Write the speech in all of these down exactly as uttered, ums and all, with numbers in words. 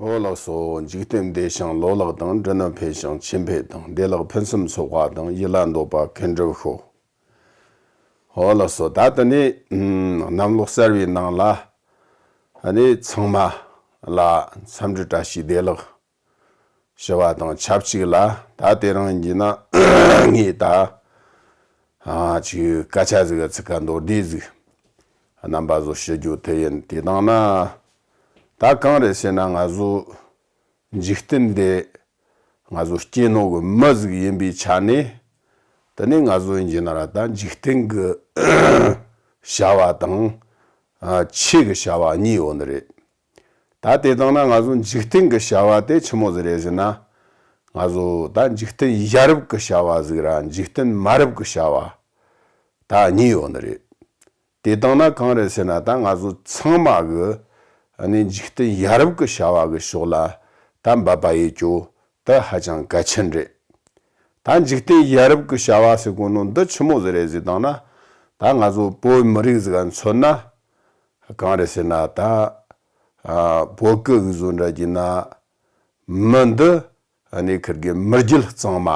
ཨོ་ལགས་སོ། འཇིག་རྟེན་བདེ་ཞིང་ལོ་ལེགས་དང་། འབྲུ་རྣམས་འཕེལ་ཞིང་ཆོས་འཕེལ་དང་། བདེ་ལེགས་ཕུན་སུམ་ཚོགས་པ་དང་། ཡིད་ལ་འདོད་པ་ཀུན་འགྲུབ་ཤོག་ཨོ་ལགས་སོ། ད་དེ་ནས་ཨམ་གནམ་ལོ་གསར་བའི་ནང་ལ་ཨ་ནི་ཚང་མ་ལ་འཚམས་འདྲི་བཀྲ་ཤིས་བདེ་ལེགས་ཞུ་བ་དང་ཆབས་ཅིག་ལ། ད་དེ་རིང་ཡིན་གྱི་ན་ངས་ད་ཨ་ཅིག་སྐད་ཆ་ཟིག་ཚིག་ཁ་མདོར་བསྡུས་ཟིག་རྣམ་པ་ཚོ་ཞུ་རྒྱུ་དེ་ཡིན། དེ་དང་ན་ད་གང་རེད་ཟེར་ན། ང་ཚོ་འཇིག་རྟེན་འདི་ང་ཚོ་སྐྱེས་ནོ་གི་མི་ཟིག་ཡིན་པའི་ཆ་ནས། དེ་ནས་ང་ཚོ་ཡིན་གྱི་ན་ར་ད་འཇིག་རྟེན་གི་བྱ་བ་དང་ཨ་ཆོས་གི་བྱ་བ་གཉིས་ཡོད་ནི་རེད། ད་དེ་དང་ན་ང་ཚོ་འཇིག་རྟེན་གི་བྱ་བ་དེ་ཆི་མོ་ཟིག་རེད་ཟེར་ན། ང་ཚོ་ད་འཇིག་རྟེན་ཡ་རབས་གི་བྱ་བ་ཟིག་ར་འཇིག་རྟེན་མ་རབས་གི་བྱ་བ་ད་གཉིས་ཡོད་ནི་རེད། དེ་དང་ན་གང་རེད་ཟེར་ན། ད་ང་ཚོ་ཚང་མ་གི་ཨ་ནི་འཇིག་རྟེན་ཡ་རབས་གི་བྱ་བ་གི་ཕྱོགས་ལ་ད་འབད་པ་ཡེད་རྒྱུ་དེ་ཧ་ཅང་གལ་ཆེན་རེད། ད་འཇིག་རྟེན་ཡ་རབས་གི་བྱ་བ་ཟེར་གོ་ནོ་འདི་ཆི་མོ་ཟིག་རེད་ཟེར་དང་ན། ད་ང་ཚོ་བོད་མི་རིགས་ཟིག་ག་མཚོན་ན་གང་རེད་ཟེར་ན། ད་ཨ་བོད་གི་འུ་ཚོ་འདྲ་གྱི་ན་མི་འདི་ཨ་ནི་ཁིར་གི་མི་རྒྱུད་གཙང་མ།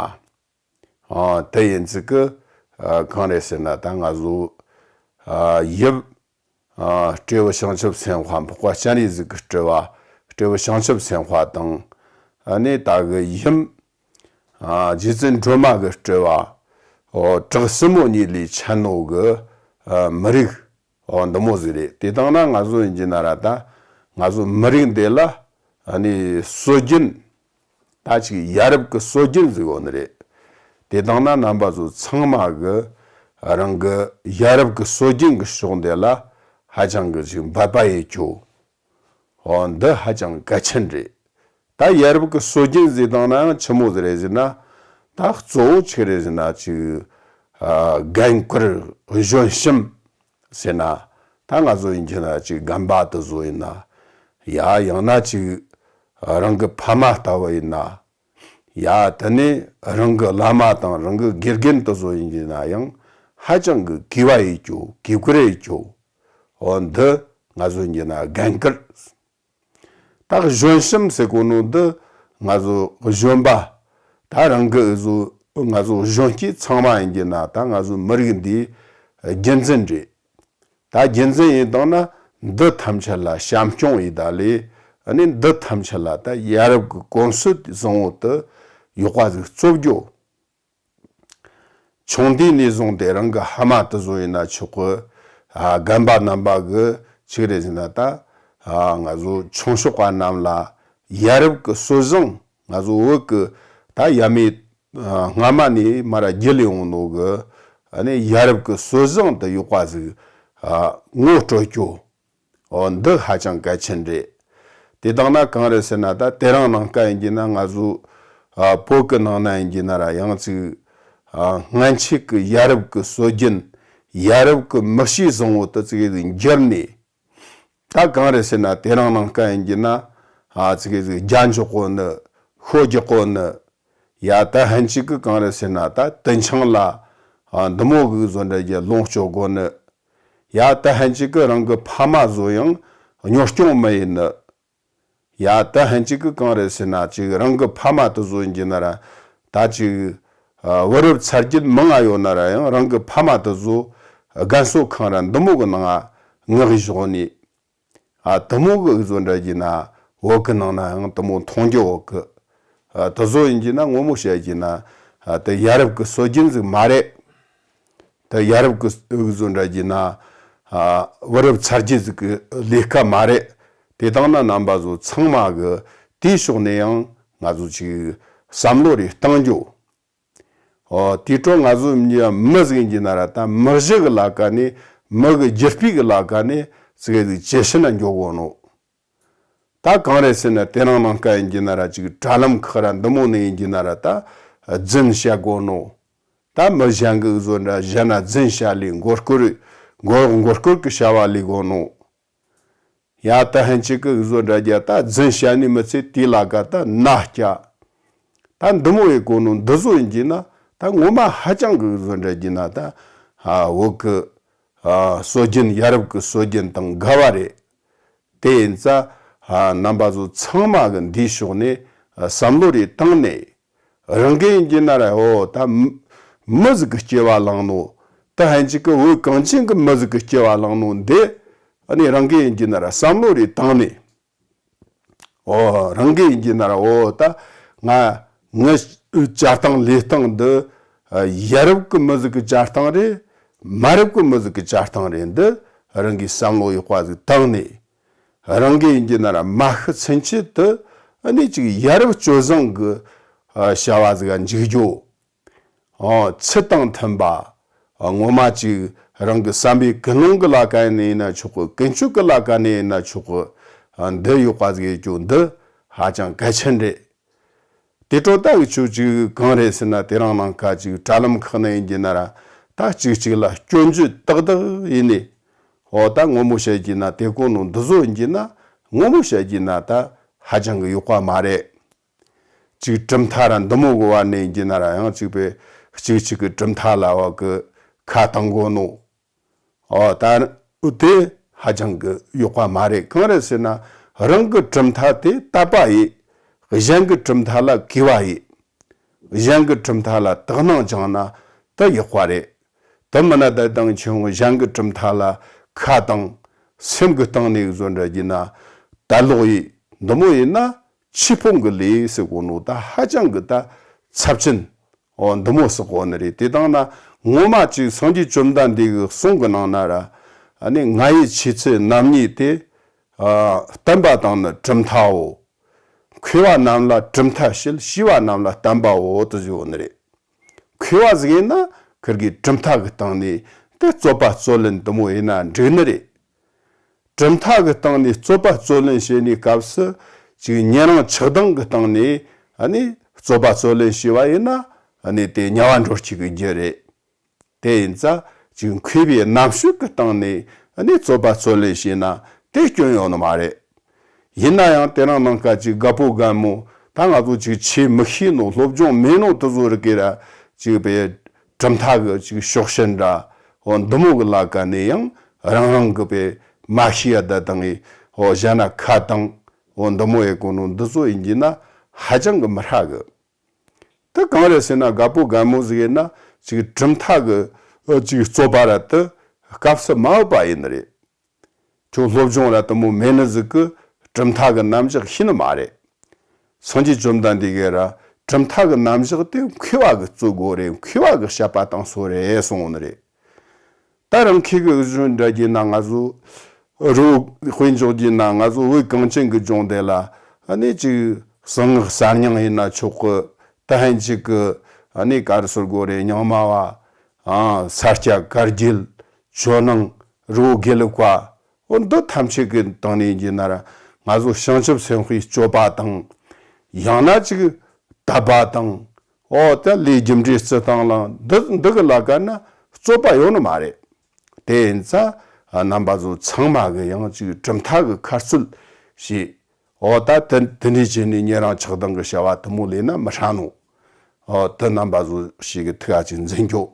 ཨ་དེ་ཡིན་ཙི་གི་ཨ་གང་རེད་ཟེར་ན། ད་ང་ཚོ་ཨ་ཡབ་ཨ་སྤྲེའུ་བྱང་ཆུབ་སེམས་དཔའ། འཕགས་པ་སྤྱན་རས་གཟིགས་ཀྱི་སྤྲུལ་པ་སྤྲེའུ་བྱང་ཆུབ་སེམས་དཔའ་དང་། ཨ་ནི་ད་གི་ཡུམ་ཨ་རྗེ་བཙུན་སྒྲོལ་མ་གི་སྤྲུལ་པ། ཨོ་བྲག་སྲིན་མོ་གཉིས་ལས་ཆད་ནོ་གི་ཨ་མི་རིགས། ཨོ་འདི་མོ་ཟིག་རེད། དེ་དང་ན་ང་ཚོ་ཡིན་གྱི་ན་ར་ད་ང་ཚོ་མི་རིགས་འདི་ལ་ཨ་ནི་སྲོལ་རྒྱུན། ད་ཅིག་ཡ་རབས་ཀྱི་སྲོལ་རྒྱུན་ཟིག་ཡོད་ནི་རེད། དེ་དང་ན་རྣམ་པ་ཚོ་ཚང་མ་གི་རང་གི་ཡ་རབས་ཀྱི་སྲོལ་རྒྱུན་གྱི་ཕྱོགས་འདི་ལ་ཧ་ཅང་གི་ཅིག་འབད་པ་ཡེད་རྒྱུ། ཨོ་འདི་ཧ་ཅང་གལ་ཆེན་རེད། ད་ཡ་རབས་ཀྱི་སྲོལ་རྒྱུན་ཟེར་དང་ན་ཡང་ཆི་མོ་ཟིག་རེད་ཟེར་ན། ད་གཙོ་བོ་ཆི་རེད་ཟེར་ན། ཅིག་ཨ་རྒན་བཀུར་གཞོན་ཞུམ་ཟེར་ན། ད་ང་ཚོ་ཡིན་གྱི་ན་ཅིག་རྒན་པ་དེ་ཚོ་ཡིན་ན། ཡ་ཡང་ན་ཅིག་རང་གི་ཕ་མ་ལྟ་བུ་ཡིན་ན། ཡ་དེ་ནས་རང་གི་བླ་མ་དང་རང་གི་དགེ་རྒན་དེ་ཚོ་ཡིན་གྱི་ན་ཡང་ཧ་ཅང་གི་གུས་པ་ཡེད་རྒྱུ། གུས་བཀུར་ཡེད་རྒྱུ། འོ་འདི་ང་ཚོ་ཡིན་གྱི་ན་རྒན་བཀུར། ད་གཞོན་ཞུམ་ཟེར་གོ་ནོ་འདི་ང་ཚོ་གཞོན་པ། ད་རང་གི་འུ་ཚོ་ང་ཚོ་གཞོན་སྐྱེས་ཚང་མ་ཡིན་གྱི་ན་ད་ང་ཚོ་མི་རིགས་འདིའི་རྒྱུན་འཛིན་རེད། ད་རྒྱུན་འཛིན་ཡིན་དང་ན་འདི་ཐམས་ཅད་ལ་བྱམས་སྐྱོང་ཡེད་ད་ལས། ཨ་ནི་འདི་ཐམས་ཅད་ལ་ད་ཡ་རབས་ཀྱི་གོམས་སྲོལ་བཟང་བོ་དེ་ཡག་པ་ཟིག་སྩོལ་རྒྱུ། ཆུང་དུས་ནས་བཟུང་སྟེ་རང་གི་ཕ་མ་དེ་ཚོ་ཡིན་ན་ཆོག་གི། ཨ་རྒན་པ་རྣམ་པ་གི་ཆི་རེད་ཟེར་ན། ད་ཨ་ང་ཚོ་ཆུང་ཤོས་པ་རྣམས་ལ་ཡ་རབས་ཀྱི་སྲོལ་བཟང་། ང་ཚོ་བོད་ཀྱི་ད་ཡབ་མེས་ཨ་སྔ་མ་ནས་མར་ར་བརྒྱུད་ལས་ཡོང་ནོ་གི་ཨ་ནི་ཡ་རབས་ཀྱི་སྲོལ་བཟང་དེ་ཡག་པ་ཟིག་ཨ་ངོ་སྤྲོད་རྒྱུ། འོ་འདི་ཧ་ཅང་གལ་ཆེན་རེད། དེ་དང་ན་གང་རེད་ཟེར་ན། ད་དེ་རིང་ནངས་ཀ་ཡིན་གྱི་ན་ང་ཚོ་ཨ་བོད་ཀྱི་ནང་ན་ཡིན་གྱི་ན་ར་ཡང་ཅིག་ཨ་སྔན་ཆད་ཀྱི་ཡ་རབས་ཀྱི་སྲོལ་རྒྱུན། ཡ་རབས་ཀྱི་མི་གཤིས་བཟང་བོ་དེ་ཙི་གེ་ཟིག་འགྱུར་ནས། ད་གང་རེད་ཟེར་ན། དེ་རིང་ནངས་ཀ་ཡིན་གྱི་ན་ཨ་ཙི་གེ་ཟིག་རྒྱ་འཇོག་གོ་ནི། ཤོ་རྒྱག་གོ་ནི། ཡ་ད་ཕན་ཆད་ཀྱི་གང་རེད་ཟེར་ན། ད་དུད་ཆང་ལ་ཨ་འདི་མོ་གི་བཟོ་འདྲ་གྱི་ལོངས་སྤྱོད་གོ་ནི། ཡ་ད་ཕན་ཆད་ཀྱི་རང་གི་ཕ་མ་ཚོ་ཡང་གཉོར་སྐྱོང་མི་ཡེད་ནི། ཡ་ད་ཕན་ཆད་ཀྱི་གང་རེད་ཟེར་ན། ཅིག་རང་གི་ཕ་མ་དེ་ཚོ་ཡིན་གྱི་ན་ར་ད་ཅིག་ཨ་བུ་རབས་ཚ་རྒྱུད་མང་ང་ཡོད་ན་ར་ཡང་རང་གི་ཕ་མ་དེ་ཚོ་རྒན་གསོ་ཁང་ར་འདི་མོ་གི་ནང་ང་མངགས་བཞག་ནས། ཨ་དེ་མོ་གི་བཟོ་འདྲ་གྱི་ན་བོད་གི་ནང་ན་ཡང་དེ་མོ་མཐོང་རྒྱུ་ཡོད་གི། ཨ་དེ་ཚོ་ཡིན་གྱི་ན་ངོ་མ་བཤད་གྱི་ན་ཨ་དེ་ཡ་རབས་ཀྱི་སྲོལ་རྒྱུན་ཟིག་མ་རེད། དེ་ཡ་རབས་ཀྱི་བཟོ་འདྲ་གྱི་ན་ཨ་བུ་རབས་ཚ་རྒྱུད་ཟིག་གི་ལས་ཀ་མ་རེད། དེ་དང་ན་རྣམ་པ་ཚོ་ཚང་མ་གི་དེའི་ཕྱོགས་ནས་ཡང་ང་ཚོ་ཅིག་བསམ་བློ་རེ་གཏང་རྒྱུ། ཨོ་དེའི་འཕྲོ་ང་ཚོ་མི་ཟིག་ཡིན་གྱི་ན་ར་ད་མི་གཞི་གི་ལ་ཀ་ནས། མི་གི་རྒྱུ་སྤུས་གི་ལ་ཀ་ནས་ཙི་གེ་ཟིག་ཇེ་ཞན་ན་འགྱོ་གོ་ནོ། ད་གང་རེད་ཟེར་ན། དེ་རིང་ནངས་ཀ་ཡིན་གྱི་ན་ར་ཅིག་དྲ་ལམ་ཁག་ར་འདི་མོ་ནས་ཡིན་གྱི་ན་ར་ད་རྫུན་བཤད་གོ་ནོ། ད་མི་གཞན་གི་བཟོ་འདྲ་གཞན་ན་རྫུན་བཤད་ལས། མགོ་སྐོར་མགོ་མགོ་སྐོར་གི་བྱ་བ་ལས་གོ་ནོ། ཡ་ད་ཕན་ཆད་ཀྱི་བཟོ་འདྲ་རྒྱ་ད་རྫུན་བཤད་ནི་མི་ཚེ་དེའི་ལ་ཀ་ད་ན་སྐྱ། ད་འདི་མོ་ཡེད་གོ་ནོ་འདི་ཚོ་ཡིན་གྱི་ན་ད་ངོ་མ་ཧ་ཅང་གི་བཟོ་འདྲ་གྱི་ན་ད་ཨ་བོད་གི་ཨ་སྲོལ་རྒྱུན། ཡ་རབས་གི་སྲོལ་རྒྱུན་དང་འགལ་བ་རེད། དེ་ཡིན་ཙ་ ཨ། རྣམ་པ་ཚོ་ཚང་མ་གི་འདིའི་ཕྱོགས་ནས་བསམ་བློ་རེ་བཏང་ནས། རང་གི་ཡིན་གྱི་ན་ར། འོ་ད་མི་ཟིག་གི་སྐྱེ་བ་བླངས་ནོ། ད་ཕན་ཅིག་གི་བོད་གངས་ཅན་གི་མི་ཟིག་གི་སྐྱེ་བ་བླངས་ནོ་འདི། ཨ་ནི་རང་གི་ཡིན་གྱི་ན་ར་བསམ་བློ་རེ་བཏང་ནས། འོ་རང་གི་ཡིན་གྱི་ན་ར། འོ་ད་ང་ངི་བྱ་སྟངས་ལས་སྟངས་འདི་ཡ་རབས་གི་མི་ཟིག་གི་བྱ་སྟངས་རེད། མ་རབས་གི་མི་ཟིག་གི་བྱ་སྟངས་རེད། འདི་རང་གི་བསམ་བློ་ཡག་པ་ཟིག་བཏང་ནས། རང་གི་ཡིན་གྱི་ན་ར་མ་ཤི་ཚུན་ཆད་དུ། ཨ་ནི་ཅིག་ཡ་རབས་སྤྱོད་བཟང་གི་བྱ་བ་ཟིག་ག་འཇུག་རྒྱུ། ཨོ། ཚུལ་དང་མཐུན་པ། ངོ་མ་ཅིག་རང་གི་བསམ་པའི་ཀུན་སློང་གི་ལ་ཀ་ནས་ཡིན་ན་ཆོག་གི། ཀུན་སྤྱོད་ཀྱི་ལ་ཀ་ནས་ཡིན་ན་ཆོག་གི། འདི་ཡག་པ་ཟིག་ཡེད་རྒྱུ་འདི་ཧ་ཅང་གལ་ཆེན་རེད། དེ་འཕྲོ་ད་གི་ཆོས་ཅིག་གང་རེད་ཟེར་ན། དེ་རིང་ནངས་ཀ་ཅིག་དྲ་ལམ་ཁག་ནས་ཡིན་གྱི་ན་ར། ད་གཅིག་གཅིག་ལ་སྐྱོན་བརྗོད་ཏག་ཏག་ཡིན་ནས། འོ་ད་ངོ་མ་བཤད་གྱི་ན་དེ་གོ་ནོ་འདི་བཟོ་ཡིན་གྱི་ན། ངོ་མ་བཤད་གྱི་ན་ད་ཧ་ཅང་གི་ཡག་པ་མ་རེད། ཅིག་གྲུབ་མཐའ་ར་འདི་མོ་གི་བར་ནས་ཡིན་གྱི་ན་ར། ཡང་ཅིག་པའི་གཅིག་གཅིག་གི་གྲུབ་མཐའ་ལ་བ་གི་ཁ་བཏང་གོ་ནོ། འོ་ད་འུ་དེ་ཧ་ཅང་གི་ཡག་པ་མ་རེད། གང་རེད་ཟེར་ན། རང་གི་གྲུབ་མཐའ་དེ་དད་པ་ཡིན། གཞན་གྱི་གྲུབ་མཐའ་ལ་གུས་པ་ཡིན། གཞན་གྱི་གྲུབ་མཐའ་ལ་དག་སྣང་བཅངས་ན་ད་ཡག་པ་རེད། དེ་མིན་ན་ད་དང་ཆུང་ངུ་གཞན་གྱི་གྲུབ་མཐའ་ལ་ཁ་བཏང་། སེམས་ཀྱི་སྟེང་ནས་བཟོ་འདྲ་གྱི་ན་དད་ལོག་ཡིན། འདི་མོ་ཡིན་ན་ཆོས་སྤོང་གི་ལས་ཟེར་གོ་ནོ་ད་ཧ་ཅང་གི་ད་ཚབས་ཆེན། འོ་འདི་མོ་ཟེར་གོ་ནི་རེད། དེ་དང་ན་ངོ་མ་ཅིག་སངས་རྒྱས་བཅོམ་ལྡན་འདས་ཀྱི་གསུང་གི་ནང་ན་ར། ཨ་ནི་ང་ཡི་ཆོས་ཚུལ་རྣམ་གཉིས་ཏེ། ཨ། བསྟན་པ་དང་ནི་གྲུབ་མཐའོ། མཁས་པ་རྣམས་ལ་གྲུབ་མཐའ་བཤད། ཤེས་པ་རྣམས་ལ་བསྟན་པའོ། དེ་བཟོ་ནི་རེད། མཁས་པ་ཟིག་ཡིན་ན་ཁིར་གི་གྲུབ་མཐའ་གི་སྟེང་ནས་དེ་རྩོད་པ་རྩོད་ལེན་དུ་མོ་ཡིན་ན་འགྲིག་ནི་རེད། གྲུབ་མཐའ་གི་སྟེང་ནས་རྩོད་པ་རྩོད་ལེན་བྱེད་ནས་སྐབས་སུ་ཅིག་ཉན་རང་ཆགས་སྡང་གི་སྟེང་ནས་ཨ་ནི་རྩོད་པ་རྩོད་ལེན་བྱས་པ་ཡིན་ན། ཨ་ནི་དེ་དམྱལ་བ་འགྲོ་སྤྱད་གི་རྒྱུ་རེད། དེ་ཡིན་ཙང་ཅིག་མཁས་པའི་རྣམ་དཔྱོད་ཀྱི་སྟེང་ནས་ཨ་ནི་རྩོད་པ་རྩོད་ལེན་བྱས་ན་དེ་སྐྱོན་ཡོད་ནི་མ་རེད། ཡིན་ན་ཡང་དེ་རིང་ནངས་ཀ་ཅིག་རྒད་པོ་རྒད་མོ། ད་ང་ཚོ་ཅིག་ཆོས་མི་ཤེས་ནོ། སློབ་སྦྱོང་མེད་ནོ་དེ་ཚོ་རིགས་ཀྱིས་ར་ཅིག་པའི་གྲུབ་མཐའ་གི་ཅིག་ཕྱོགས་ཞེན་འདྲ། འོ་འདི་མོ་གི་ལ་ཀ་ནས་ཡང་རང་རང་གི་པའི་མ་ཤེས་ཡ་ད་དང་ངི། འོ་གཞན་ན་ཁ་བཏང་། འོ་འདི་མོ་ཡེད་གོ་ནོ་འདི་ཚོ་ཡིན་གྱི་ན་ཧ་ཅང་གི་མི་ཧྲ་གི། དེ་གང་རེད་ཟེར་ན། རྒད་པོ་རྒད་མོ་ཟིག་ཡིན་ན་ཅིག་གྲུབ་མཐའ་གི་ཨ་ཅིག་རྩོད་པ་ར་དེ་སྐབས་སུ་མ་བབ་པ་ཡིན་ནི་རེད། ཁྱོད་སློབ་སྦྱོང་ར་དེ་མོ་མེད་ནི་ཟིག་གིས་གྲུབ་མཐའ་གི་རྣམ་གཞག་ཤེས་ནི་མ་རེད། སངས་རྒྱས་བཅོམ་ལྡན་འདས་ཀྱིས་ར་གྲུབ་མཐའ་གི་རྣམ་གཞག་དེ་མཁས་པ་གིས་རྩོད་དགོས་རེད། མཁས་པ་གིས་བཤད་པ་དང་སོ་རེད་གསུངས་ནི་རེད། ད་རང་ཁྱེད་ཀྱི་གཞུང་འདྲ་གྱིས་ན། ང་ཚོ་རི་བོ་དཔེ་འཇོག་གྱིས་ན། ང་ཚོ་བོད་གངས་ཅན་གྱི་ལྗོངས་འདི་ལ་ཨ་ནི་ཅིག་གསང་སྔགས་གསར་རྙིང་ཡིན་ན་ཆོག་གི། ད་ཧན་ཅིག་གི་ཨ་ནི་ག་རེ་ཟེར་དགོས་རེད། རྙིང་མ་བ། ཨ། ས་སྐྱ་བཀའ་བརྒྱུད། ཇོ་ནང་། རི་བོ་དགེ་ལུགས་པ། འོ་འདི་ཐམས་ཅད་ཀྱི་སྟེང་ནས་ཡིན་གྱི་ན་ར། ང་ཚོ་བྱང་ཆུབ་སེམས་དཔའི་སྤྱོད་པ་དང་། ཡང་ན་ཅིག་དད་པ་དང་། འོ་ད་ལས་རྒྱུ་འབྲས་བརྩི་སྟངས་ལ་འདི་འདི་གི་ལ་ཀ་ན་རྩོད་པ་ཡོད་ནི་མ་རེད། དེ་ཡིན་ཙང་རྣམ་པ་ཚོ་ཚང་མ་གི་ཡང་ཅིག་གྲུབ་མཐའ་གི་ཁ་རྩོད་བྱེད། འོ་ད་དེ་དེ་འདྲའི་བྱས་ནས་ཉེ་རང་ཆགས་སྡང་གི་བྱ་བ་དུ་མོ་ལས་ན་མི་ཧྲ་ནོ། འོ་དེ་རྣམ་པ་ཚོ་ཞིག་གི་ཐུགས་ཨ་ཅིག་འཛིན་རྒྱུ།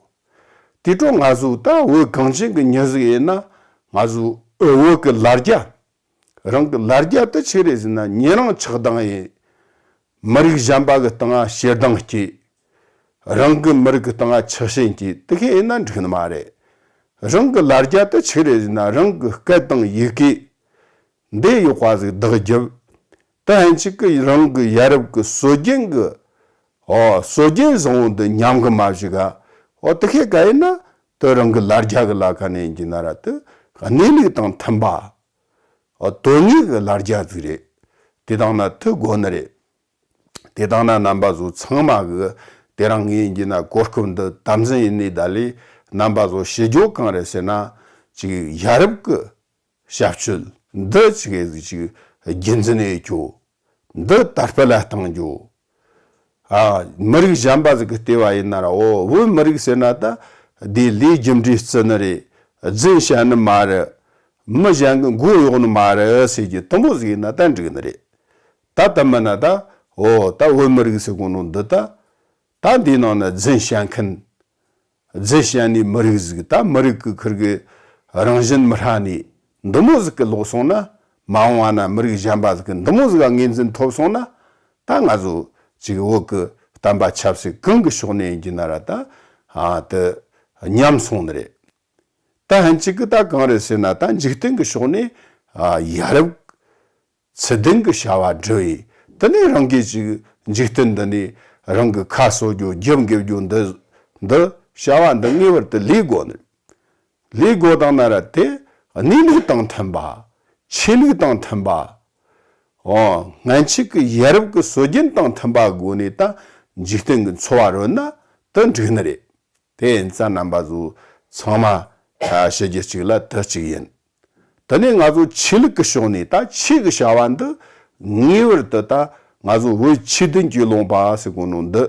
དེ་འཕྲོ་ང་ཚོ་ད་བོད་གངས་ཅན་གྱི་མྱི་ཟིག་ཡིན་ན། ང་ཚོ་ཨ་བོད་གི་ལ་རྒྱ། རང་གི་ལ་རྒྱ་དེ་ཆི་རེད་ཟེར་ན། ཉེ་རང་ཆགས་སྡང་ཡིན། མི་རིགས་གཞན་པ་གི་སྟེང་ང་ཞེ་སྡང་སྐྱེ། རང་གི་མི་རིགས་གི་སྟེང་ང་ཆགས་ཞེན་སྐྱེ། དེ་ཁས་ཡིན་ན་འགྲིག་ནི་མ་རེད། རང་གི་ལ་རྒྱ་དེ་ཆི་རེད་ཟེར་ན། རང་གི་སྐད་དང་ཡི་གེ་འདི་ཡག་པ་ཟིག་བདག་རྒྱབ། ད་ཧན་ཅིག་གི་རང་གི་ཡ་རབས་གི་སྲོལ་རྒྱུན་གི། འོ་སྲོལ་རྒྱུན་བཟང་བོ་འདི་ཉམས་གི་མ་བཅུག་ག། འོ་དེ་ཁས་ག་ཡིན་ན་དེ་རང་གི་ལ་རྒྱ་གི་ལ་ཁ་ནས་ཡིན་གྱི་ན་ར། དེ་གནས་ལུགས་དང་མཐུན་པ། འོ་དོན་དངོས་གི་ལ་རྒྱ་ཟིག་རེད། དེ་དང་ན་དེ་དགོས་ནི་རེད། དེ་དང་ན་རྣམ་པ་ཚོ་ཚང་མ་གི་དེ་རིང་ངས་ཡིན་གྱི་ན་གོ་སྐབས་འདི་དམ་འཛིན་ཡིན་ནི་ད་ལས་རྣམ་པ་ཚོ་ཞུ་རྒྱུ་གང་རེད་ཟེར་ན། ཅིག་ཡ་རབས་གི་ཞབས་ཞུ་འདི་ཅིག་གི་ཅིག་རྒྱུན་འཛིན་ཡེད་རྒྱུ། འདི་དར་སྤེལ་ལ་གཏང་རྒྱུ། ཨ། མི་རིགས་གཞན་པ་ཟིག་གི་ལྟེ་བ་ཡིན་ན་ར། འོ་བོད་མི་རིགས་ཟེར་ན་ད་འདི་ལས་རྒྱུ་འབྲས་བརྩི་ནི་རེད། རྫུན་བཤད་ནི་མ་རེད། མི་གཞན་གི་མགོ་གཡོག་ནི་མ་རེད་ཟེར་རྒྱུ་དུམ་བུ་ཟིག་ཡིན་ན་ད་འགྲིག་ནི་རེད། ད་ལྟ་མིན་ན་ད། འོ་ད་བོད་མི་རིགས་ཟེར་གོ་ནོ་འདི་ད། ད་འདིའི་ནང་ན་རྫུན་བཤད་མཁན། རྫུན་བཤད་ནི་མི་རིགས་ཟིག་ད་མི་རིགས་གི་ཁུར་གི་རང་བཞིན་མི་ཧྲ་ནི་འདི་མོ་ཟིག་གི་ལོག་སོང་ན། མ་འོངས་པ་ན་མི་རིགས་གཞན་པ་ཟིག་གི་འདི་མོ་ཟིག་ག་ངོས་འཛིན་ཐོབ་སོང་ན། ད་ང་ཚོ་ཅིག་བོད་ཀྱི་བསྟན་པ་ཆབ་སྲིད་གང་གི་ཕྱོགས་ནས་ཡིན་གྱི་ན་ར་ད་ཨ་དེ་ཉམས་སོང་ནི་རེད། ད་ཕན་ཆད་ཀྱི་ད་གང་རེད་ཟེར་ན། ད་འཇིག་རྟེན་གྱི་ཕྱོགས་ནས་ཨ་ཡ་རབས་ཚུལ་ལྡན་གྱི་བྱ་བ་སྒྲུབ་ཡས། དེ་ནས་རང་གིས་ཅིག་འཇིག་རྟེན་འདི་ནས་རང་གི་ཁ་གསོ་རྒྱུ་རྒྱབ་འགེབས་རྒྱུ་འདི་འདི་བྱ་བ་འདི་ངེས་པར་དུ་ལས་དགོས་ནི། ལས་དགོས་དང་ན་ར་དེ་གནས་ལུགས་དང་མཐུན་པ། ཆོས་ལུགས་དང་མཐུན་པ། འོ་སྔན་ཆད་ཀྱི་ཡ་རབས་ཀྱི་སྲོལ་རྒྱུན་དང་མཐུན་པ་སྒོ་ནས་ད་འཇིག་རྟེན་གྱི་འཚོ་བ་རོལ་ན་དེ་འགྲིག་ནི་རེད། དེ་ཡིན་ཙང་རྣམ་པ་ཚོ་ཚང་མ་ད་བྱེད་རྒྱུ་གཅིག་ལ་དེ་གཅིག་ཡིན། དེ་ནས་ང་ཚོ་ཆོས་ལུགས་ཀྱི་ཕྱོགས་ནས་ད་ཆོས་ཀྱི་བྱ་བ་འདི་ངེས་པར་དུ་ད་ང་ཚོ་བོད་ཆོས་ལྡན་གྱི་ལུང་པ་ཟེར་གོ་ནོ་འདི།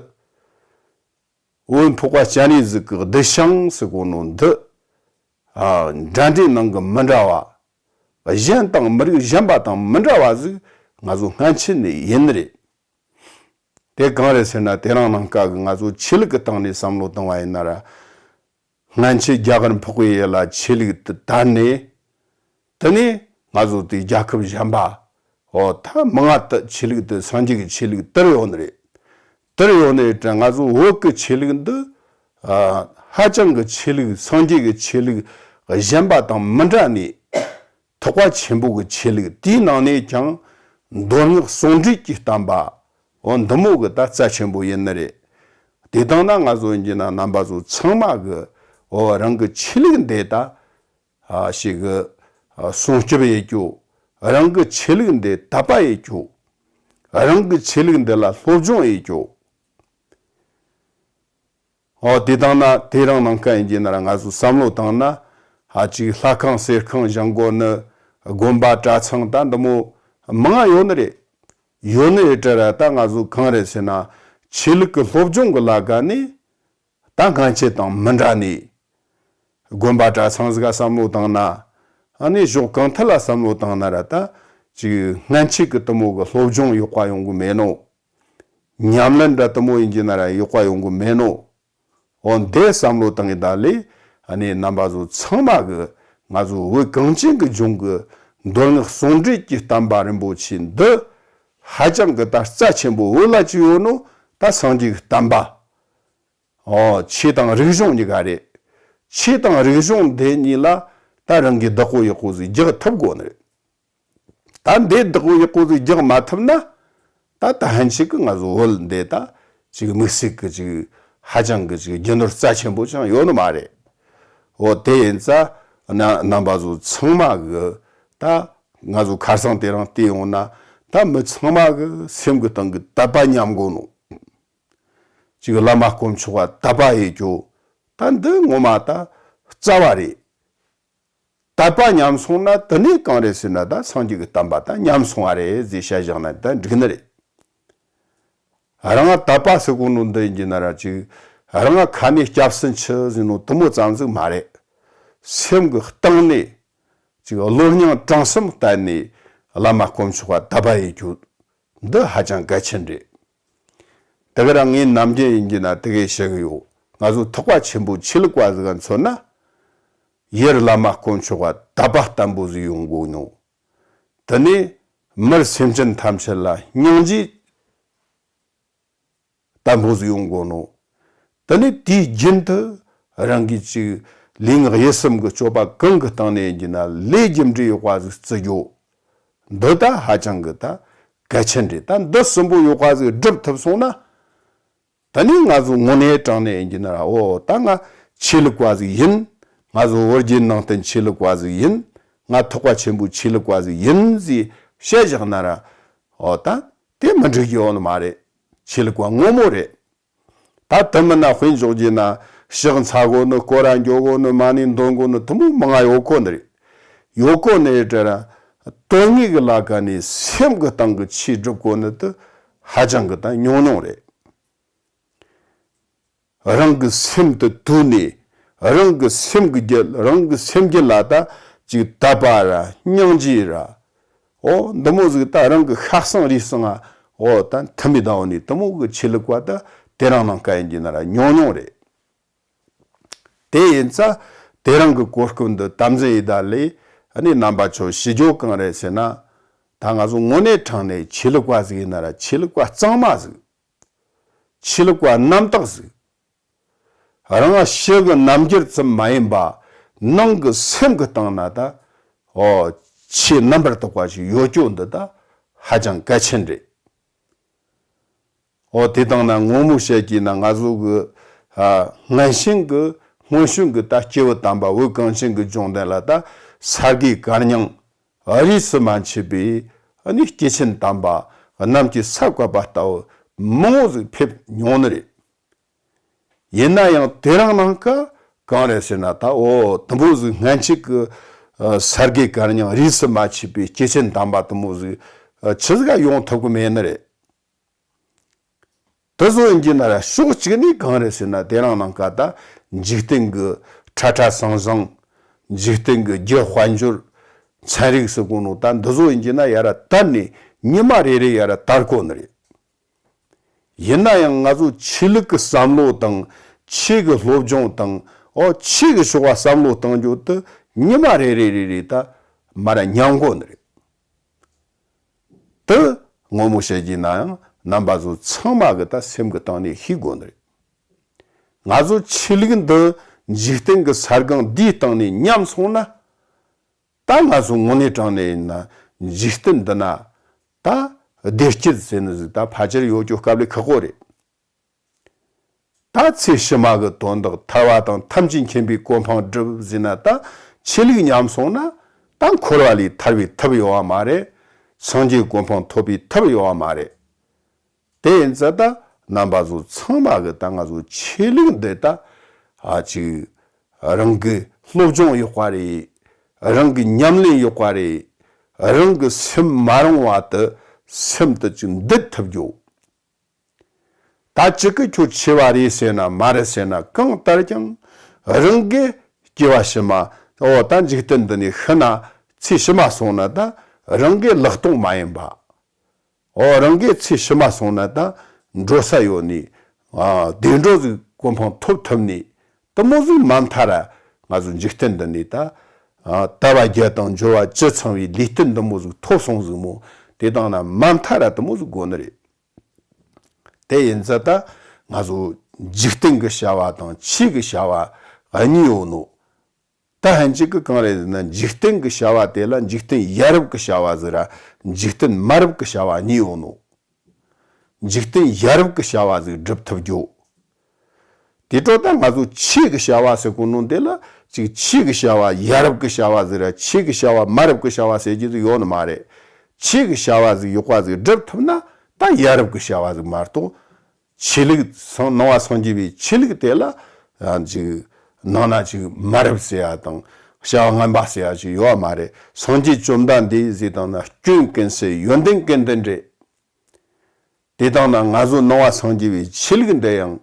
བོད་འཕགས་པ་སྤྱན་རས་གཟིགས་ཀྱི་གདུལ་ཞིང་ཟེར་གོ་ནོ་འདི། ཨ། འདྲ་འདྲའི་ནང་གི་མི་འདྲ་བ། གཞན་དང་མི་རིགས་གཞན་པ་དང་མི་འདྲ་བ་ཟིག་ང་ཚོ་སྔན་ཆད་ནས་ཡིན་ནི་རེད། དེ་གང་རེད་ཟེར་ན། དེ་རིང་ནངས་ཀ་གི་ང་ཚོ་ཆོས་ལུགས་ཀྱི་སྟེང་ནས་བསམ་བློ་བཏང་བ་ཡིན་ན་ར། སྔན་ཆད་རྒྱ་གར་འཕགས་པའི་ཡུལ་ལ་ཆོས་ལུགས་དེ་དར་ནས། དེ་ནས་ང་ཚོ་དེ་རྒྱལ་ཁབ་གཞན་པ། འོ་ད་མང་ང་དུ་ཆོས་ལུགས་དེ་སངས་རྒྱས་ཀྱི་ཆོས་ལུགས་དར་ཡོང་ནི་རེད། དར་ཡོང་ནི་རེད་དྲ། ང་ཚོ་བོད་ཀྱི་ཆོས་ལུགས་འདི་ཨ་ཧ་ཅང་གི་ཆོས་ལུགས་སངས་རྒྱས་ཀྱི་ཆོས་ལུགས་གཞན་པ་དང་མི་འདྲ་ནས། ཐེག་པ་ཆེན་པོ་གི་ཆོས་ལུགས་དེའི་ནང་ནས་ཀྱང་མདོ་སྔགས་ཟུང་འབྲེལ་གྱི་བསྟན་པ། འོ་འདི་མོ་གི་ད་རྩ་ཆེན་པོ་ཡིན་ནི་རེད། དེ་དང་ན་ང་ཚོ་ཡིན་གྱི་ན་རྣམ་པ་ཚོ་ཚང་མ་གི་འོ་རང་གི་ཆོས་ལུགས་འདི་ད་ཨ་ཞིག་གི་ཨ་སྲུང་སྐྱོབ་ཡེད་རྒྱུ། རང་གི་ཆོས་ལུགས་འདི་དད་པ་ཡེད་རྒྱུ། རང་གི་ཆོས་ལུགས་འདི་ལ་སློབ་སྦྱོང་ཡེད་རྒྱུ། འོ་དེ་དང་ན་དེ་རིང་ནངས་ཀ་ཡིན་གྱི་ན་ར་ང་ཚོ་བསམ་བློ་བཏང་ན། ཧ་ཅིག་ལྷ་ཁང་གསེར་ཁང་བཞེངས་དགོས་ནི། དགོན་པ་གྲྭ་ཚང་ད་འདི་མོ་མང་ང་ཡོད་ནི་རེད། ཡོད་ནི་རེད་དྲ་ར། ད་ང་ཚོ་གང་རེད་ཟེར་ན། ཆོས་ལུགས་ཀྱི་སློབ་སྦྱོང་གི་ལ་ཀ་ནས་ད་སྔན་ཆད་དང་མི་འདྲ་ནས། དགོན་པ་གྲྭ་ཚང་ཟིག་ག་བསམ་བློ་བཏང་ན། ཨ་ནི་ཕྱོགས་གང་ཐད་ལ་བསམ་བློ་བཏང་ན་ར། ད་ཅིག་སྔན་ཆད་ཀྱི་དེ་མོ་གི་སློབ་སྦྱོང་ཡོག་པ་ཡོང་གི་མེད་ནོ། ཉམས་ལེན་འདྲ་དེ་མོ་ཡིན་གྱི་ན་ར་ཡོག་པ་ཡོང་གི་མེད་ནོ། འོ་འདི་བསམ་བློ་བཏང་གི་ད་ལས། ཨ་ནི་རྣམ་པ་ཚོ་ཚང་མ་གི་ང་ཚོ་བོད་གངས་ཅན་གི་ལྗོངས་གི་མདོ་སྔགས་ཟུང་འབྲེལ་གྱི་བསྟན་པ་རིན་པོ་ཆེ་འདི་ཧ་ཅང་གི་ད་རྩ་ཆེན་པོ། བོད་ལ་ཅི་ཡོད་ནོ་ད་སངས་རྒྱས་ཀྱི་བསྟན་པ། འོ་ཆོས་དང་རིག་གཞུང་གཉིས་ཀ་རེད། ཆོས་དང་རིག་གཞུང་འདི་གཉིས་ལ་ད་རང་གི་བདག་པོ་ཡག་པོ་ཟིག་རྒྱག་ཐུབ་དགོས་ནི་རེད། ད་འདི་བདག་པོ་ཡག་པོ་ཟིག་རྒྱག་མ་ཐུབ་ན། ད་ད་ཕན་ཆད་ཀྱི་ང་ཚོ་བོད་འདི་ད་ཅིག་དམིགས་བསལ་གྱི་ཅིག་ཧ་ཅང་གི་ཅིག་རྒྱུ་ནོར་རྩ་ཆེན་པོ་ཅང་ཡོད་ནི་མ་རེད། འོ་དེ་ཡིན་ཙང་ན་རྣམ་པ་ཚོ་ཚང་མ་གི་ད་ང་ཚོ་ཁ་སང་དེ་རིང་བལྟས་ཡོང་ན། ད་མི་ཚང་མ་གི་སེམས་གི་སྟེང་གི་དད་པ་ཉམས་དགོས་ནོ། ཅིག་བླ་མ་དཀོན་མཆོག་ག་དད་པ་ཡེད་རྒྱུ། ད་འདི་ངོ་མ་ད་རྩ་བ་རེད། དད་པ་ཉམས་སོང་ན་དེ་ནས་གང་རེད་ཟེར་ན། ད་སངས་རྒྱས་ཀྱི་བསྟན་པ་ད་ཉམས་སོང་བ་རེད་ཟེར་བཤད་བཞག་ན་ད་འགྲིག་ནི་རེད། རང་དད་པ་ཟེར་གོ་ནོ་འདི་ཡིན་གྱི་ན་ར། ཅིག་རང་ཁ་ནས་སྐྱབས་སུ་མཆི་ཟེར་ནོ་དེ་མོ་ཙམ་ཟིག་མ་རེད། སེམས་ཀྱི་གཏིང་ནས་ཅིག་བློ་སྙིང་བྲང་གསུམ་གཏད་ནས་བླ་མ་དཀོན་མཆོག་ག་དད་པ་ཡེད་རྒྱུ། འདི་ཧ་ཅང་གལ་ཆེན་རེད། དེ་ག་རང་ངས་ནམ་རྒྱུན་ཡིན་གྱི་ན་དེ་གས་བཤད་གི་ཡོད། ང་ཚོ་ཐེག་པ་ཆེན་པོའི་ཆོས་ལུགས་པ་ཟིག་ག་མཚོན་ན། ཡར་བླ་མ་དཀོན་མཆོག་ག་དད་པ་བརྟན་པོ་ཟིག་ཡོང་དགོས་ནོ། དེ་ནས་མར་སེམས་ཅན་ཐམས་ཅད་ལ་སྙིང་རྗེ་བརྟན་པོ་ཟིག་ཡོང་དགོས་ནོ། དེ་ནས་དུས་རྒྱུན་དུ་རང་གིས་ཅིག་ལུས་ངག་ཡིད་གསུམ་གྱི་སྤྱོད་པ་གང་གི་སྟེང་ནས་ཡིན་གྱི་ན་ལས་རྒྱུ་འབྲས་ཡག་པ་ཟིག་བརྩི་རྒྱུ། འདི་ད་ཧ་ཅང་གི་ད་གལ་ཆེན་རེད། ད་འདི་གསུམ་པོ་ཡག་པ་ཟིག་སྒྲུབ་ཐུབ་སོང་ན། ད་ནི་ང་ཚོ་དངོས་གནས་དྲང་གནས་ཡིན་གྱི་ན་ར། འོ་ད་ང་ཆོས་ལུགས་པ་ཟིག་ཡིན། ང་ཚོ་བོད་བརྒྱུད་ནང་བསྟན་ཆོས་ལུགས་པ་ཟིག་ཡིན། ང་ཐེག་པ་ཆེན་པོའི་ཆོས་ལུགས་པ་ཟིག་ཡིན་ཟེར་བཤད་བཞག་ན་ར། འོ་ད་དེ་མི་འགྲིག་གི་ཡོད་ནི་མ་རེད། ཆོས་ལུགས་པ་ངོ་མ་རེད། ད་དེ་མིན་ན་དཔེ་འཇོག་རྒྱུ་ན་ཕྱག་འཚལ་དགོས་ནི། སྐོར་ར་འགྱོ་དགོས་ནི། མ་ཎི་འདོན་དགོས་ནི། དེ་མོ་མང་ང་ཡོད་གོ་ནི་རེད། ཡོད་གོ་ནི་རེད་དྲ་ར། དོན་དངོས་ཀྱི་ལ་ཀ་ནས་སེམས་ཀྱི་སྟེང་གི་ཆོས་སྒྲུབ་གོ་ནི་དེ་ཧ་ཅང་གི་ད་ཉུང་ཉུང་རེད། རང་གི་སེམས་དེ་དུལ་ནས། རང་གི་སེམས་ཀྱི་རྒྱུད། རང་གི་སེམས་རྒྱུད་ལ་ད་ཅིག་དད་པ་ར་སྙིང་རྗེ་ར། འོ་འདི་མོ་ཟིག་ད་རང་གི་ཤ་གསང་རུས་གསང་ང་འོ་ད་མཐུན་མི་ད་འོ་ནི་དེ་མོ་གི་ཆོས་ལུགས་པ་ད་དེ་རིང་ནངས་ཀ་ཡིན་གྱི་ན་ར་ཉུང་ཉུང་རེད། དེ་ཡིན་ཙང་དེ་རིང་གི་གོ་སྐབས་འདི་དམ་འཛིན་ཡེད་ད་ལས། ཨ་ནི་རྣམ་པ་ཚོ་ཞུ་རྒྱུ་གང་རེད་ཟེར་ན། ད་ང་ཚོ་དངོས་གནས་དྲང་གནས་ཆོས་ལུགས་པ་ཟིག་ཡིན་ན་ར་ཆོས་ལུགས་པ་གཙང་མ་ཟིག་ཆོས་ལུགས་པ་རྣམ་དག་ཟིག་རང་ཕྱི་གི་རྣམ་འགྱུར་ཙམ་མ་ཡིན་པ། ནང་གི་སེམས་ཀྱི་སྟེང་ན་ད། ཨོ། ཆོས་རྣམ་པར་དག་པ་ཞིག་ཡོད་རྒྱུ་འདི་ད་ཧ་ཅང་གལ་ཆེན་རེད། ཨོ། དེ་དང་ན་ངོ་མ་བཤད་ཀྱི་ན་ང་ཚོ་གི། ཨ། སྔོན་བྱོན་གི་སྔོན་བྱོན་གི་ད་སྐྱེས་བུ་དམ་པ་བོད་གངས་ཅན་གི་ལྗོངས་འདི་ལ་ད་ས་དགེ་བཀའ་རྙིང་རིས་སུ་མ་ཆད་པའི་ཨ་ནི་སྐྱེས་ཆེན་དམ་པ་རྣམས་ཀྱིས་ས་བཀབ་པ་ལྟ་བུ་མང་བོ་ཟིག་ཕེབས་མྱོང་ནི་རེད། ཡིན་ན་ཡང་དེ་རིང་ནངས་ཀ་གང་རེད་ཟེར་ན་ད། ཨོ། དུམ་བུ་ཟིག་སྔན་ཆད་ཀྱི་ཨ་ས་དགེ་བཀའ་རྙིང་རིས་སུ་མ་ཆད་པའི་སྐྱེས་ཆེན་དམ་པ་དུམ་བུ་ཟིག་ཨ་ཆི་ཟིག་ག་ཡོང་ཐུབ་གི་མེད་ནི་རེད། དེ་ཚོ་ཡིན་གྱི་ན་ར་ཕྱོགས་གཅིག་ནས་གང་རེད་ཟེར་ན་དེ་རིང་ནངས་ཀ་ད་འཇིག་རྟེན་གྱི་ཁྲ་ཁྲ་ཟང་ཟང་། འཇིག་རྟེན་གྱི་རྒྱུ་དཔལ་འབྱོར། ཚན་རིག་ཟེར་གོ་ནོ་ད་འདི་ཚོ་ཡིན་གྱི་ན་ཡ་ར་དར་ནས་ཉི་མ་རེ་རེ་ཡ་ར་དར་གོ་ནི་རེད། ཡིན་ན་ཡང་ང་ཚོ་ཆོས་ལུགས་ཀྱི་བསམ་བློ་དང་ཆོས་ཀྱི་སློབ་སྦྱོང་དང་། ཨོ། ཆོས་ཀྱི་ཕྱོགས་པ་བསམ་བློ་གཏང་རྒྱུ་དེ་ཉི་མ་རེ་རེ་རེ་རེ་ད་མ་ར་ཉམས་གོ་ནི་རེད། དེ་ངོ་མ་བཤད་ཀྱི་ན་ཡང་རྣམ་པ་ཚོ་ཚང་མ་གི་ད་སེམས་ཀྱི་སྟེང་ནས་ཤེས་དགོ་ནི་རེད། ང་ཚོ་ཆོས་ལུགས་འདི་འཇིག་རྟེན་གྱི་ས་སྒང་འདིའི་སྟེང་ནས་ཉམས་སོང་ན། ད་ང་ཚོ་དངོས་གནས་དྲང་གནས་ཡིན་ན་འཇིག་རྟེན་འདི་ན་ད་བདེ་སྐྱིད་ཟེར་ནི་ཟིག་ད་ཕལ་ཆེར་ཡོད་རྒྱུ་དཀའ་ལས་ཁག་པོ་རེད། ད་ཚེ་ཕྱི་མ་གི་དོན་དག་ཐར་བ་དང་ཐམས་ཅད་མཁྱེན་པའི་གོ་འཕང་སྒྲུབ་ཟེར་ན་ད་ཆོས་ལུགས་ཉམས་སོང་ན་ད་འཁོར་བ་ལས་ཐར་བའི་ཐབས་ཡོད་བ་མ་རེད། སངས་རྒྱས་གོ་འཕང་ཐོབ་པའི་ཐབས་ཡོད་བ་མ་རེད། དེ་ཡིན་ཙང་ད་རྣམ་པ་ཚོ་ཚང་མ་གི་ད་ང་ཚོ་ཆོས་ལུགས་འདི་ད་ཨ་ཅིག་རང་གི་སློབ་སྦྱོང་ཡོད་པ་རེད། རང་གི་ཉམས་ལེན་ཡོད་པ་རེད། རང་གི་སེམས་མ་རུངས་པ་དེ་སེམས་དེ་ཅིག་འདུལ་ཐུབ་རྒྱུ། ད་ཅིག་གི་ཁྱོད་ཆེ་བ་རེད་ཟེར་ན་མ་རེད་ཟེར་ན་གང་ལྟར་ཀྱང་རང་གི་སྐྱེ་བ་ཕྱི་མ། ཨོ། ད་འཇིག་རྟེན་འདི་ནས་ཤི་ན་ཚེ་ཕྱི་མ་སོང་ན་ད་རང་གི་ལག་སྟོང་མ་ཡིན་པ། ཨོ། རང་གི་ཚེ་ཕྱི་མ་སོང་ན་ད་འགྲོ་ས་ཡོད་ནི། ཨ། བདེ་འགྲོ་ཟིག་གོ་འཕང་ཐོབ་ཐུབ་ནི། དེ་མོ་ཟིག་མ་མཐའ་ར་ང་ཚོ་འཇིག་རྟེན་འདི་ནས་ད། ཨ། ལྟ་བ་བརྒྱད་དང་སྦྱོར་བ་བཅུ་ཚང་བའི་ལུས་རྟེན་འདི་མོ་ཟིག་ཐོབ་སོང་ཟིག་མོ། དེ་དང་ན་མ་མཐའ་ར་དེ་མོ་ཟིག་དགོ་ནི་རེད། དེ་ཡིན་ཙང་ད་ང་ཚོ་འཇིག་རྟེན་གྱི་བྱ་བ་དང་ཆོས་ཀྱི་བྱ་བ་གཉིས་ཡོད་ནོ། ད་ལྷན་ཅིག་གི་གང་རེད་ཟེར་ན་འཇིག་རྟེན་གྱི་བྱ་བ་དེ་ལ་འཇིག་རྟེན་ཡ་རབས་ཀྱི་བྱ་བ་ཟིག་ར་འཇིག་རྟེན་མ་རབས་ཀྱི་བྱ་བ་གཉིས་ཡོད་ནོ། འཇིག་རྟེན་ཡ་རབས་ཀྱི་བྱ་བ་ཟིག་སྒྲུབ་ཐུབ་རྒྱུ། དེ་འཕྲོ་ད་ང་ཚོ་ཆོས་ཀྱི་བྱ་བ་ཟེར་གོ་ནོ་འདི་ལ་ཅིག་ཆོས་ཀྱི་བྱ་བ་ཡ་རབས་ཀྱི་བྱ་བ་ཟིག་ར་ཆོས་ཀྱི་བྱ་བ་མ་རབས་ཀྱི་བྱ་བ་ཟེར་རྒྱུ་ཟིག་ཡོད་ནི་མ་རེད། ཆོས་ཀྱི་བྱ་བ་ཟིག་ཡག་པ་ཟིག་སྒྲུབ་ཐུབ་ན་ད་ཡ་རབས་ཀྱི་བྱ་བ་ཟིག་མ་གཏོགས། ཆོས་ལུགས་སངས་ནང་པ་སངས་རྒྱས་པའི་ཆོས་ལུགས་དེ་ལ་ཡང་ཅིག་ནང་ན་ཅིག་མ་རབས་ཟེར་ཡ་དང་བྱ་བ་ངན་པ་ཟེར་ཡ་ཅིག་ཡོད་མ་རེད། སངས་རྒྱས་བཅོམ་ལྡན་འདས་ཟེར་དང་ན་སྐྱོན་ཀུན་ཟད་ཡོན་ཏན་ཀུན་ལྡན་རེད། དེ་དང་ན་ང་ཚོ་ནང་པ་སངས་རྒྱས་པའི་ཆོས་ལུགས་འདི་ཡང་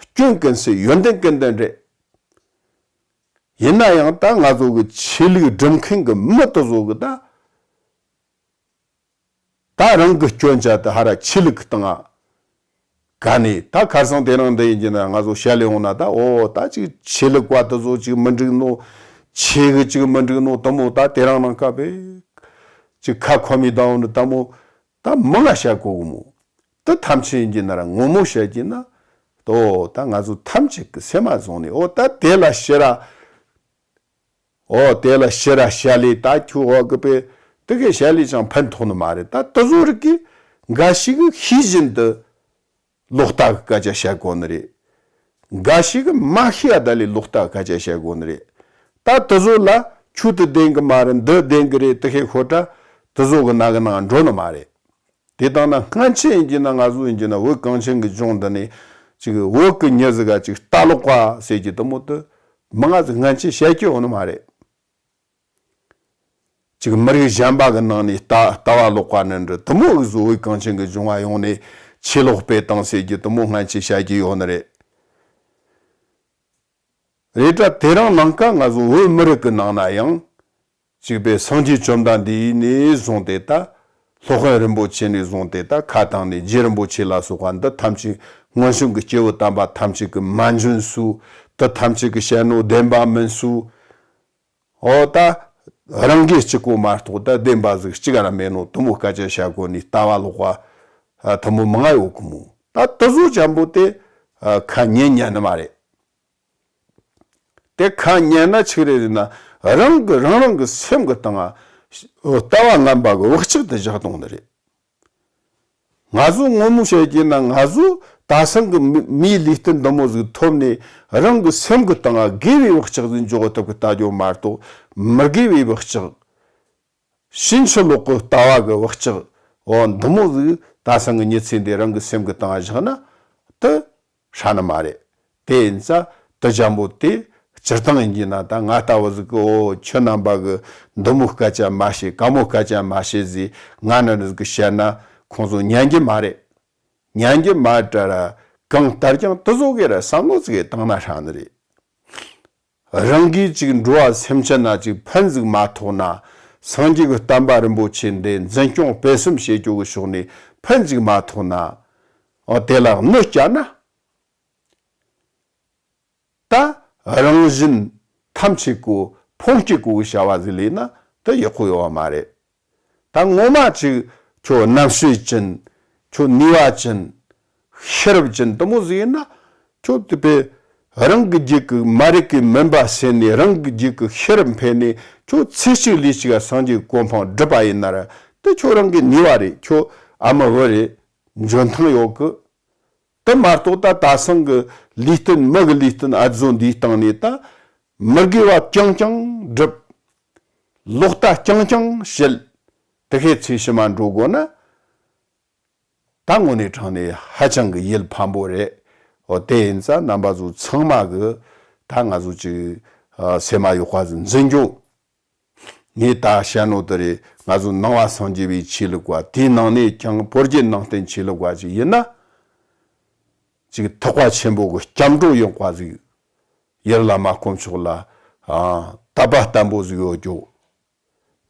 སྐྱོན་ཀུན་ཟད་ཡོན་ཏན་ཀུན་ལྡན་རེད། ཡིན་ན་ཡང་ད་ང་ཚོ་གི་ཆོས་ལུགས་སྒྲུབ་མཁན་གི་མི་དེ་ཚོ་གི་ད། ད་རང་གི་སྐྱོན་ཆ་དེ་ཧ་ར་ཆོས་ལུགས་ཀྱི་སྟེང་ང་ག་ནས་ད་ཁར་སང་དེ་རིང་འདི་ཡིན་གྱི་ན་ང་ཚོ་བཤད་ལས་འོང་ན་ད། ཨོ། ད་ཅིག་ཆོས་ལུགས་པ་དེ་ཚོ་ཅིག་མི་འགྲིག་ནོ། ཆོས་གི་ཅིག་མི་འགྲིག་ནོ་དེ་མོ་ད་དེ་རིང་ནངས་ཀ་བས་ཅིག་ཁ་ཁོ་མི་ལྡང་ནི་དེ་མོ་ད་མང་ང་བཤད་གོ་གི་མོ། དེ་ཐམས་ཅད་ཡིན་གྱི་ན་ར་ངོ་མ་བཤད་ཀྱི་ན། ཨོ། ད་ང་ཚོ་ཐམས་ཅད་ཀྱི་སེམས་མ་བཟུང་ནས། ཨོ། ད་དེ་ལ་ཕྱིར་ར། ཨོ། དེ་ལ་ཕྱིར་ར་བཤད་ལས་ད་ཁྱོད་འོག་གི་པས་དེ་གའི་བཤད་ལས་ཅང་ཕན་ཐོགས་ནི་མ་རེད། ད་དེ་ཚོ་རིགས་ཀྱིས་འགའ་ཞིག་གིས་ཤེས་བཞིན་དུ་ལོག་ལྟ་གི་སྐད་ཆ་བཤད་གོ་ནི་རེད། འགའ་ཞིག་གིས་མ་ཤེས་ཡ་ད་ལས་ལོག་ལྟ་གི་སྐད་ཆ་བཤད་གོ་ནི་རེད། ད་དེ་ཚོ་ལ་ཁྱོད་དེ་བདེན་གི་མ་རེད། འདི་བདེན་གི་རེད། དེ་ཁའི་ཤོད་དྲ་དེ་ཚོ་གི་ནང་གི་ནང་འགྲོ་ནི་མ་རེད། དེ་དང་ན་སྔན་ཆད་ཡིན་གྱི་ན་ང་ཚོ་ཡིན་གྱི་ན་བོད་གངས་ཅན་གྱི་ལྗོངས་འདི་ནས་ཅིག་བོད་ཀྱི་མྱི་ཟིག་ག་ཅིག་ལྟ་ལོག་པ་ཟེར་གྱི་དེ་མོ་དེ་མང་ང་ཟིག་སྔན་ཆད་བཤད་ཀྱི་ཡོད་ནི་མ་རེད། ཅིག་མི་རིགས་གཞན་པ་གི་ནང་ནས་ལྟ་ལྟ་བ་ལོག་པ་ནི་འདྲ་དེ་མོ་གི་བཟོ་བོད་གངས་ཅན་གྱི་ལྗོངས་ང་ཡོང་ནས་ཆོས་ལོག་སྤེལ་བཏང་ཟེར་གྱི་དེ་མོ་སྔན་ཆད་བཤད་ཀྱི་ཡོད་ནི་རེད། རེད་དྲ་དེ་རིང་ནངས་ཀ་ང་ཚོ་བོད་མི་རིགས་ཀྱི་ནང་ན་ཡང་། གཅིག་པའི་སངས་རྒྱས་བཅོམ་ལྡན་འདས་ནས་བཟུང་སྟེ་ད། སློབ་དཔོན་རིན་པོ་ཆེ་ནས་བཟུང་སྟེ་ད་ཁ་བཏང་ནས་རྗེ་རིན་པོ་ཆེ་ལ་སོགས་པ་འདི་ཐམས་ཅད་སྔོན་བྱོན་གྱི་སྐྱེས་བུ་དམ་པ་ཐམས་ཅད་ཀྱི་མ་འཇོན་སུ། དེ་ཐམས་ཅད་ཀྱི་བཤད་ནོ་བདེན་པ་མིན་སུ། འོ་ད། རང་གིས་གཅིག་པོ་མ་གཏོགས་ད་བདེན་པ་ཟིག་གཅིག་ར་མེད་ནོ། དེ་མོ་སྐད་ཆ་བཤད་གོ་ནི་ལྟ་བ་ལོག་པ་དེ་མོ་མང་ང་ཡོད་གི་མོ། ད་དེ་ཚོ་ཅན་པོ་དེ་ཁ་ཉན་ཉན་ནི་མ་རེད། དེ་ཁ་ཉན་ན་ཆི་རེད་ཟེར་ན། རང་གི་རང་རང་གི་སེམས་གི་སྟེང་ང་ལྟ་བ་ངན་པ་གི་བག་ཆགས་དེ་བཞག་གཏོང་ནི་རེད། ང་ཚོ་ངོ་མ་བཤད་ཀྱི་ན། ང་ཚོ་ད་སང་གི་མི་མིའི་ལུས་རྟེན་འདི་མོ་ཟིག་ཐོབ་ནས། རང་གི་སེམས་གི་སྟེང་ང་དགེ་བའི་བག་ཆགས་ཟིག་འཇོག་ཐུབ་གི་ལྟ་རྒྱུ་མ་གཏོགས། མི་དགེ་བའི་བག་ཆགས། ཕྱིན་ཅི་ལོག་གི་ལྟ་བ་གི་བག་ཆགས། འོ་འདི་མོ་ཟིག་ད་སང་གི་མྱི་ཚེ་འདི་རང་གི་སེམས་གི་སྟེང་ང་བཞག་ན་དེ་ཧྲ་ནི་མ་རེད། དེ་ཡིན་ཙང་དེ་ཅན་པོ་དེ་སྤྱིར་བཏང་ཡིན་གྱི་ན། ད་ང་ལྟ་བུ་ཟིག་གི། འོ་ཁྱོད་རྣམ་པ་གི་འདི་མོ་སྐད་ཆ་མ་བཤད། ག་མོ་སྐད་ཆ་མ་བཤད་ཟེར་ང་ནི་ཟིག་གི་བཤད་ན། ཁོང་ཚོ་ཉན་གྱི་མ་རེད། ཉན་གྱི་མ་རེད་ར། གང་ལྟར་ཀྱང་དེ་ཚོ་གི་ར་བསམ་བློ་ཟིག་གི་བཏང་ན་ཧྲ་ནི་རེད། རང་གིས་ཅིག་འགྲོ་བ་སེམས་ཅན་ན་ཅིག་ཕན་ཟིག་མ་ཐོགས་ན། སངས་རྒྱས་ཀྱི་བསྟན་པ་རིན་པོ་ཆེ་འདི་འཛིན་སྐྱོང་སྤེལ་གསུམ་བྱེད་རྒྱུ་གི་ཕྱོགས་ནས་ཕན་ཟིག་མ་ཐོགས་ན། འོ་དེ་ལ་གནོད་བསྐྱལ་ན། ད་རང་གཞན་ཐམས་ཅད་གོ་ཕུང་སྐྱེ་གོ་བྱ་བ་ཟིག་ལས་ན་དེ་ཡག་པོ་ཡོད་བ་མ་རེད། ད་ངོ་མ་ཅིག་ཁྱོད་རྣམ་ཤེས་ཅན། ཁྱོད་ནུས་པ་ཅན། ཤེས་རབ་ཅན་དེ་མོ་ཟིག་ཡིན་ན། ཁྱོད་དེ་པས་རང་གི་རྒྱུད་ཀྱི་མ་རིག་གི་མུན་པ་སེལ་ནས། རང་གི་རྒྱུད་ཀྱི་ཤེས་རབ་འཕེལ་ནས། ཁྱོད་ཚེ་གཅིག་ལུས་གཅིག་ག་སངས་རྒྱས་གོ་འཕང་སྒྲུབ་པ་ཡིན་ན་ར། དེ་ཁྱོད་རང་གི་ནུས་པ་རེད། ཁྱོད་ཨ་མ་བུ་རེད། འཇོན་ཐང་ཡོད་གི། དེ་མ་གཏོགས་ད་ད་སང་གི་ལུས་རྟེན། མི་གི་ལུས་རྟེན་ཨ་ཟོ་འདིའི་སྟེང་ནས་ད་མི་དགེ་བ་རྐྱང་རྐྱང་སྒྲུབ། ལོག་ལྟ་རྐྱང་རྐྱང་བྱེད། དེ་ཁའི་ཚེ་ཕྱི་མ་འགྲོ་དགོས་ན། ད་དངོས་གནས་དྲང་ནས་ཧ་ཅང་གི་ཡིད་ཕམ་པོ་རེད། འོ་དེ་ཡིན་ཙང་རྣམ་པ་ཚོ་ཚང་མ་གི་ད་ང་ཚོ་ཅིག་ཨ་སེམས་མ་ཡག་པ་ཟིག་འཛིན་རྒྱུ། ངས་ད་བཤད་ནོ་དེ་རེད། ང་ཚོ་ནང་པ་སངས་རྒྱས་པའི་ཆོས་ལུགས་པ། དེའི་ནང་ནས་ཀྱང་བོད་བརྒྱུད་ནང་བསྟན་ཆོས་ལུགས་པ་ཅིག་ཡིན་ན། ཅིག་ཐེག་པ་ཆེན་པོ་གི་སྐྱབས་འགྲོ་ཡོང་བ་ཟིག་ཡར་བླ་མ་དཀོན་མཆོག་ལ་ཨ་དད་པ་བརྟན་པོ་ཟིག་ཡོད་རྒྱུ།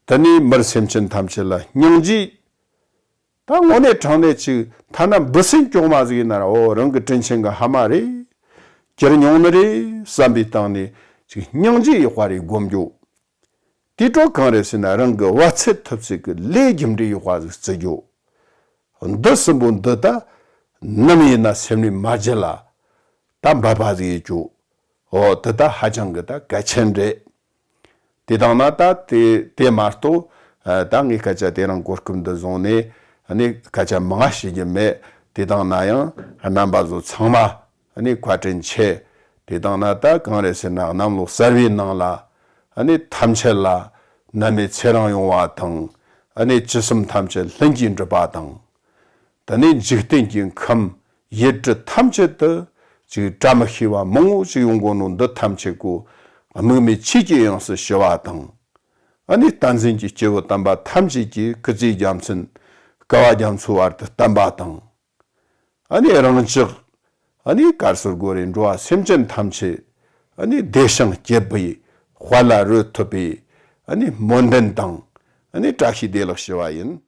དེ་ནས་མི་སེམས་ཅན་ཐམས་ཅད་ལ་སྙིང་རྗེ། ད་དངོས་གནས་དྲང་གནས་ཅིག་ཐ་ན་འབུ་སྲིན་གྱོག་མ་ཟིག་ཡིན་ན་ར། འོ་རང་གི་དྲིན་ཆེན་གི་ཕ་མ་རེད། གྱུར་མྱོང་ནི་རེད་བསམ་པའི་སྟེང་ནས་ཅིག་སྙིང་རྗེ་ཡག་པ་རེ་སྒོམ་རྒྱུ། དེ་འཕྲོ་གང་རེད་ཟེར་ན། རང་གི་བ་ཚད་ཐུབ་ཚད་ཀྱི་ལས་རྒྱུ་འབྲས་ཡག་པ་ཟིག་བརྩི་རྒྱུ། འདི་གསུམ་པོ་འདི་ད་ནམ་ཡིན་ན་སེམས་ནས་མ་བརྗེད་ལ། ད་འབད་པ་ཟིག་ཡེད་རྒྱུ། འོ་དེ་ད་ཧ་ཅང་གི་ད་གལ་ཆེན་རེད། དེ་དང་ན་ད་དེ་དེ་མ་གཏོགས། ཨ་ད་ངས་སྐད་ཆ་དེ་རིང་གོ་སྐབས་འདི་བཟུང་ནས་ཨ་ནི་སྐད་ཆ་མང་ང་བཤད་རྒྱུ་མེད། དེ་དང་ན་ཡང་རྣམ་པ་ཚོ་ཚང་མ་ཨ་ནི་བཀའ་དྲིན་ཆེ། དེ་དང་ན་ད་གང་རེད་ཟེར་ན། གནམ་ལོ་གསར་བའི་ནང་ལ་ཨ་ནི་ཐམས་ཅད་ལ་ནད་མེད་ཚེ་རིང་ཡོང་བ་དང་། ཨ་ནི་ཅི་བསམ་ཐམས་ཅད་ལྷུན་གྱིས་འགྲུབ་པ་དང་། དེ་ནས་འཇིག་རྟེན་གྱི་ཁམས་ཡུལ་གྲུ་ཐམས་ཅད་དུ་ཅིག་བཀྲ་མི་ཤིས་པ་མང་པོ་ཞིག་ཡོང་གོ་ནོ་འདི་ཐམས་ཅད་ཀོ་དམིགས་མེད་ཆོས་ཀྱི་དབྱིངས་སུ་ཞི་བ་དང་། ཨ་ནི་བསྟན་འཛིན་གྱི་སྐྱེས་བུ་དམ་པ་ཐམས་ཅད་ཀྱིས་སྐུ་ཚེ་རྒྱ་མཚན་བསྐལ་པ་རྒྱ་མཚོའི་བར་དུ་བརྟན་པ་དང་། ཨ་ནི་རང་ཅག་ཨ་ནི་ག་རེ་ཟེར་དགོས་རེད། འགྲོ་བ་སེམས་ཅན་ཐམས་ཅད་ཨ་ནི་བདེ་ཞིང་སྐྱིད་པའི་དཔལ་ལ་རོལ་ཐུབ་པའི་ཨ་ནི་སྨོན་འདུན་དང་ཨ་ནི་བཀྲ་ཤིས་བདེ་ལེགས་ཞུ་བ་ཡིན།